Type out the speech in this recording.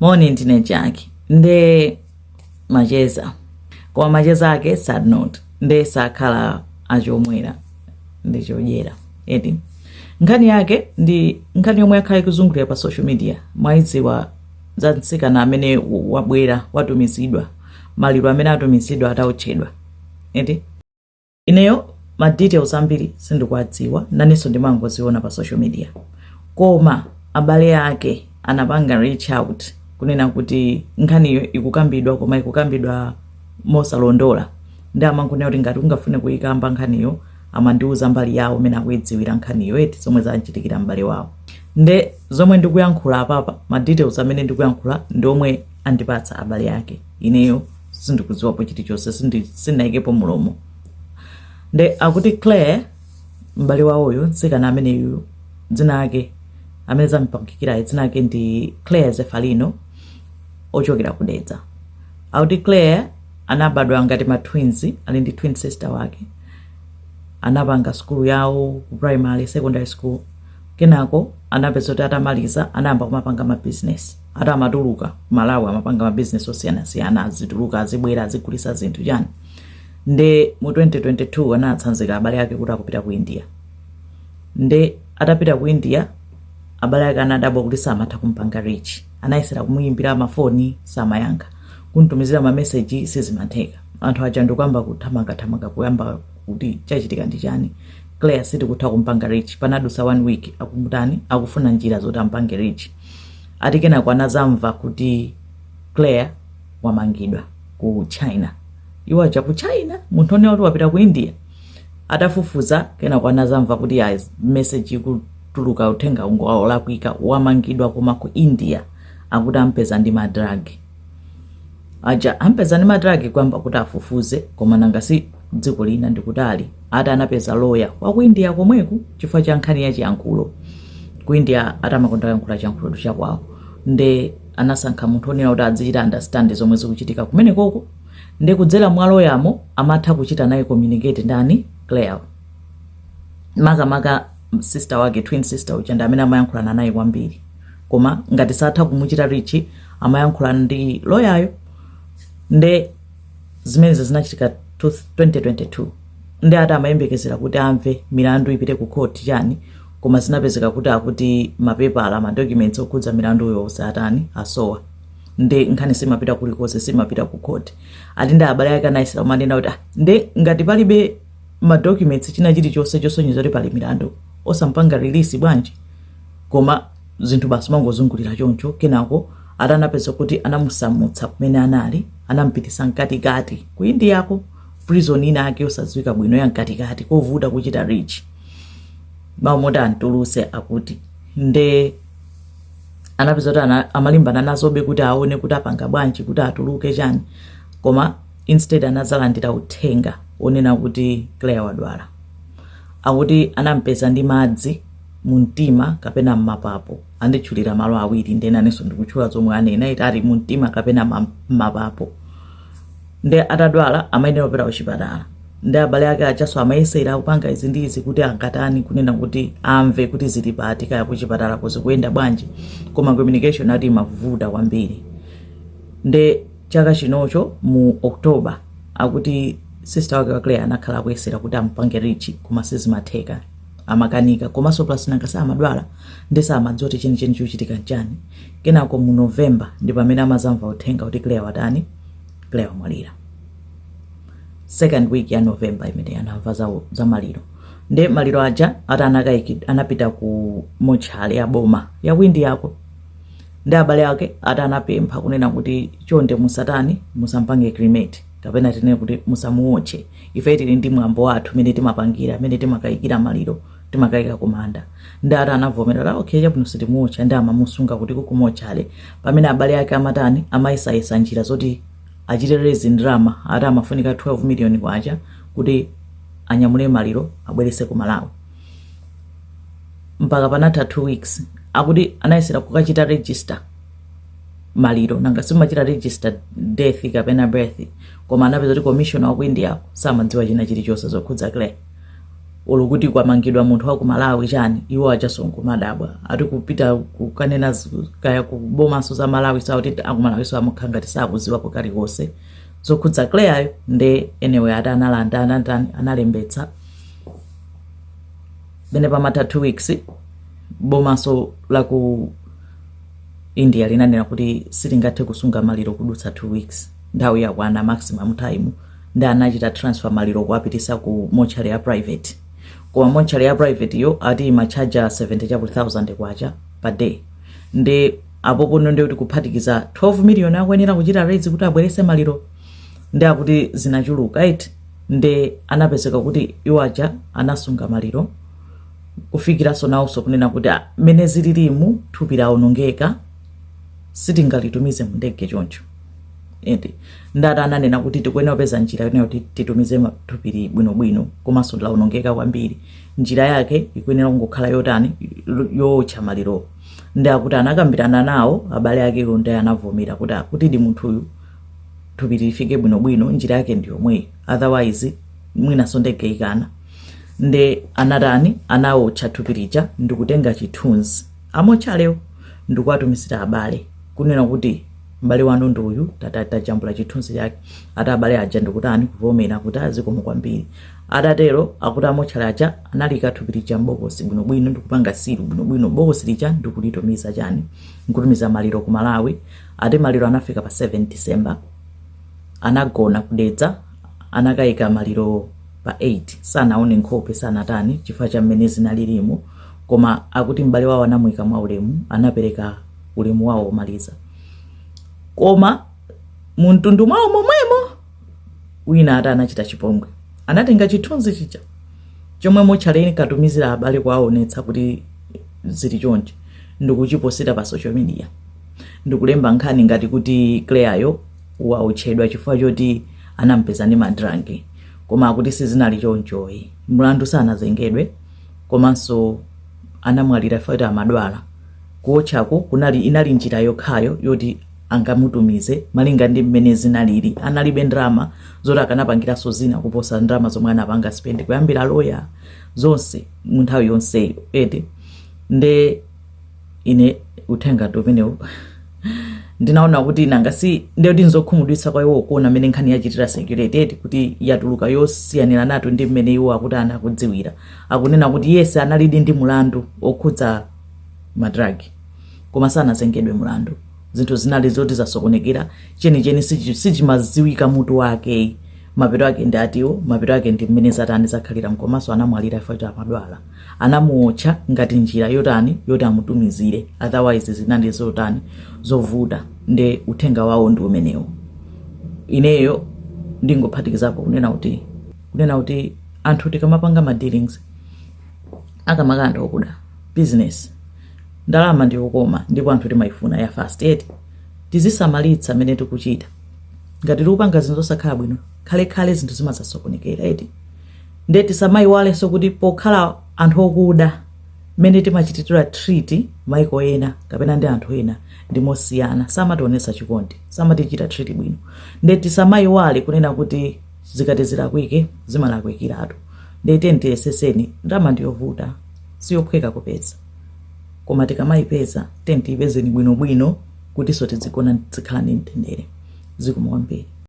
Moni, ndine Jaki. Nde macheza, koma macheza ake, sad note, nde sakhala achomwera ndi chodyera eti. Nkhani yake ndi nkhani yomwe yakhala ikuzungulira pa social media, mwayidziwa, za mtsikana amene wabwera, watumizidwa, maliro amene atumizidwa ataotchedwa eti. Ineyo ma details ambiri sindikuwadziwa, nanenso ndimangoziona pa social media, koma abale ake anapanga reach out kunena kuti nkhaniyo ikukambidwa, koma ikukambidwa mosalondola. Ndi amangonena kuti ngati ungafune kuyikamba nkhaniyo, amandiuza mbali yawo imene akuidziwira nkhaniyo eti, zomwe zachitikira m'bale wawo. Nde zomwe ndikuyankhula apapa, ma details amene ndikuyankhula ndi omwe andipatsa abale ake. Ineyo sindikudziwapo chilichonse, sindinayikepo mulomo. Nde akuti Claire, m'bale wawoyo, mtsikana ameneyu, dzina ake amene zampangikirayo, dzina ake ndi Claire Zefalino, ochokera kudedza. Akuti Claire anabadwa ngati ma twins, ali ndi twin sister wake. Anapanga sukulu yawo ku primary, secondary school. Kenako anapeza kuti atamaliza anayamba kumapanga ma business. Ati amatuluka Malawi, amapanga ma business osiyanasiyana, azituluka, azibwera, azigulisa zinthu chani. Nde mu 2022 anatsanzika abale ake kuti akupita ku India. Nde atapita ku India, abale ake anadabwa kuti samatha kumpanga reach. Anayesera kumuyimbira mafoni, samayankha, kuntumizira mameseji, sizimatheka. Anthu aja ndikuyamba kuthamangathamanga, kuyamba kuti chachitika ndi chani, Claire sitikutha kumpanga reach. Panadusa one week akumutani, akufuna njira zoti ampange reach. Ati kenako anazamva kuti Claire wamangidwa ku China. Iwo aja ku China, munthu onena kuti wapita ku India. Atafufuza, kenako anazamva kuti ya message ikutuluka, uthenga olakwika, wamangidwa koma ku India, akuti ampeza ndi ma drug aja, ampeza ndi ma drug. Kuyamba kuti afufuze, koma nanga si dziko lina ndikutali. Ati anapeza lawyer wa ku India komweku chifukwa cha nkhani ya chiyankhulo. Ku India atamakonda kuyankhula chiyankhulo chakwawo, nde anasankha munthu onena kuti azichita understand zomwe zikuchitika kumenekoko. Nde kudzera mwa lawyermo amatha kuchita naye communicate ndani? Claire. Makamaka sister wake, twin sister uja, ndi amene amayankhulana naye kwambiri, koma ngati satha kumuchita reach, amayankhulana ndi lawyeryo. Nde zimenezi zinachitika 2022. Ndi ati amayembekezera kuti amve milandu ipite ku court chani, koma zinapezeka kuti akuti mapepala, ma documents okhudza milandu yonse atani? Asowa. Nde nkhani simapita kulikonse, simapita ku court. Ati ndi abale ake anayesera kumanena kuti, ah, nde ngati palibe ma documents, china chilichonse chosonyeza kuti pali milandu, osampanga release bwanji? Koma zinthu basi mangozungulira choncho. Kenako atanapeza kuti anamusamutsa kumene anali, anampitisa mkatikati ku Indiako, prison ina ake yosadziwika bwino, ya mkatikati, kovuta kuchita reach, mawu moti antuluse. Akuti nde anapeza kuti amalimbana nazobe kuti aone kuti apanga bwanji kuti atuluke chani, koma instead anazalandira uthenga onena kuti Claire wadwala. Akuti anampeza ndi madzi mumtima kapena mmapapo. Anditchulira malo awiri, ndenanenso ndikutchula zomwe anena iti, ati mumtima kapena mmapapo. Nde atadwala amayenera kupita kuchipatala. Ndi abale ake achaso amayesera kupanga izi ndi izi kuti angatani, kunena kuti amve kuti zili pati, kaya kuchipatala kuzikuyenda bwanji, koma communication ati imavuta kwambiri. Nde chaka chinocho mu October, akuti sister wake wa Claire anakhala akuyesera kuti ampange reach, koma sizimatheka, amakanika. Komanso plus nanga samadwala, ndi samadziwa kuti chenicheni chikuchitika nchani. Kenako mu November ndi pamene amazamva uthenga kuti Claire watani? Claire wamwalira. Second week ya November imene anamva za maliro. Nde maliro aja ati anapita ku mochale ya boma ya ku Indiako. Ndi abale ake ati anapempha kunena kuti chonde musatani, musampange cremate, kapena tinene kuti musamuotche. Ife tili ndi mwambo wathu mene timapangira, mene timakayikira maliro, timakayika kumanda. Ndi ati anavomera kuti okay, chabwino, sitimuotcha. Ndi amamusunga kuti kukumochale, pamene abale ake amatani? Amayesayesa njira zoti achite raise ndalama. Ati amafunika 12 million kwacha kuti anyamule maliro abwerese ku Malawi. Mpaka panatha 2 weeks. Akuti anayesera kukachita register maliro, nanga simachita register death kapena birth, koma anapeza kuti commissioner wa ku India samadziwa china chilichonse zokhudza Claire. Olo kuti kwamangidwa munthu wa ku Malawi chani, iwo ajaso nkumadabwa. Ati kupita kukanena kaya kubomaso za Malawi, sauti akumalawiso amakhala ngati sakuziwapo kalikonse zokhudza Claire. Nde anyway, ati analanda, anatani, analembetsa. Pene pamatha 2 weeks, bomaso la ku India linanena kuti silingathe kusunga maliro kudutsa 2 weeks, nthawi yakwana, maximum time. Ndi anachita transfer maliro kuwapitisa ku mortuary ya private. Koma mortuary ya private yo ati imachaja 70 chakuti 1000 kwacha per day. Ndi apopo ndi kuti kuphatikiza 12 million akuyenera kuchita raise kuti abwerese maliro, ndi akuti zinachuluka iti. Ndi anapezeka kuti iwo aja anasunga maliro kufikiranso nawonso kunena kuti, "Ah, mmene zililimu thupi lawonongeka, sitingalitumize mu ndege choncho eti." Ndati ananena kuti tikuyenera kupeza njira yonena kuti titumize thupili bwinobwino, komanso lawonongeka kwambiri, njira yake ikuyenera kungokhala yotani? Yotcha maliro. Ndi akuti anakambirana nawo abale akewo, ndi anavomera kuti, ah, kuti di munthuyu thupi lifike bwinobwino, njira yake ndi yomweyo, otherwise mwinaso ndege ikana. Nde anatani? Anawotcha thupi lija ndikutenga chithunzi amotchalewo ndikuwatumizira abale kunena kuti m'bale wanu ndi uyu, tajambula chithunzi chake. Ati abale aja ndikutani? Kuvomera kuti azikomo kwambiri. Atatero, akuti amotchale aja analika thupi lija m'bokosi bwinobwino ndikupanga seal bwinobwino bokosi lija ndikulitumiza chani, nkutumiza maliro ku Malawi. Ati maliro anafika pa 7 December, anagona kudedza, anakayika maliro pa 8. Sanaone nkhope, sanatani, chifukwa cha mmene zinalilimo. Koma akuti m'bale wawo anamuyika mwa ulemu, anapereka ulemu wawo omaliza. Koma mu mtundu mwawo momwemo wina ati anachita chipongwe, anatenga chithunzi chija chomwe mortuary inkatumizira abale kuwaonetsa kuti zili chonchi, ndikuchiposita pa social media, ndikulemba nkhani ngati kuti Claire waotchedwa chifukwa choti anampeza ndi ma drugs. Koma akuti sizinali chonchoyi, mlandu sanazengedwe, komanso anamwalira chifukwa choti amadwala. Kuotchako kunali inali njira yokhayo yoti angamutumize malinga ndi mmene zinalili. Analibe ndalama zoti akanapangiranso zina kuposa ndalama zomwe anapanga spend kuyambira loya zonse mu nthawi yonseyo eti. Nde ine uthenga ndi umenewu. Ndinaona kuti nanga si ndiyoti nzokhumudwitsa kwa iwo kuona mmene nkhani yachitira circulate eti, kuti yatuluka yosiyanira nato ndi mmene iwo akuti anakudziwira. Akunena kuti yes, analidi ndi mulandu okhudza ma drugs, koma sanazengedwe mulandu. Zinthu zinali zoti zasokonekera, chenicheni sichimadziwika mutu wake. Mapeto ake ndi atiwo, mapeto ake ndi mmene zatani, zakhalira. Komanso anamwalira chifukwa choti amadwala, anamuotcha ngati njira yotani, yoti amutumizire, otherwise zinali zotani, zovuta. Nde uthenga wawo ndi umenewo. Ineyo ndingophatikizapo kunena kuti anthu tikamapanga ma dealings, akamaka anthu okuda, business, ndalama ndiyokoma ndipo anthu timayifuna ya fast eti. Tizisamalitsa mmene tikuchita. Ngati tikupanga zinthu zosakhala bwino, khalekhale zinthu zimazasokonekera eti. Nde tisamayiwalenso kuti pokhala anthu okuda, mmene timachitidwa treat maiko ena kapena ndi anthu ena ndi mosiyana, samationetsa chikondi, samatichita treat bwino. Nde tisamayiwale kunena kuti zikati zilakwike, zimalakwikiratu. Nde tiyeni tiyeseseni. Ndalama ndiyovuta, siyophweka kupeza, koma tikamayipeza tiyeni tiyipezeni bwinobwino kutinso tizigona, tizikhala ndi mtendere. Zikomo kwambiri.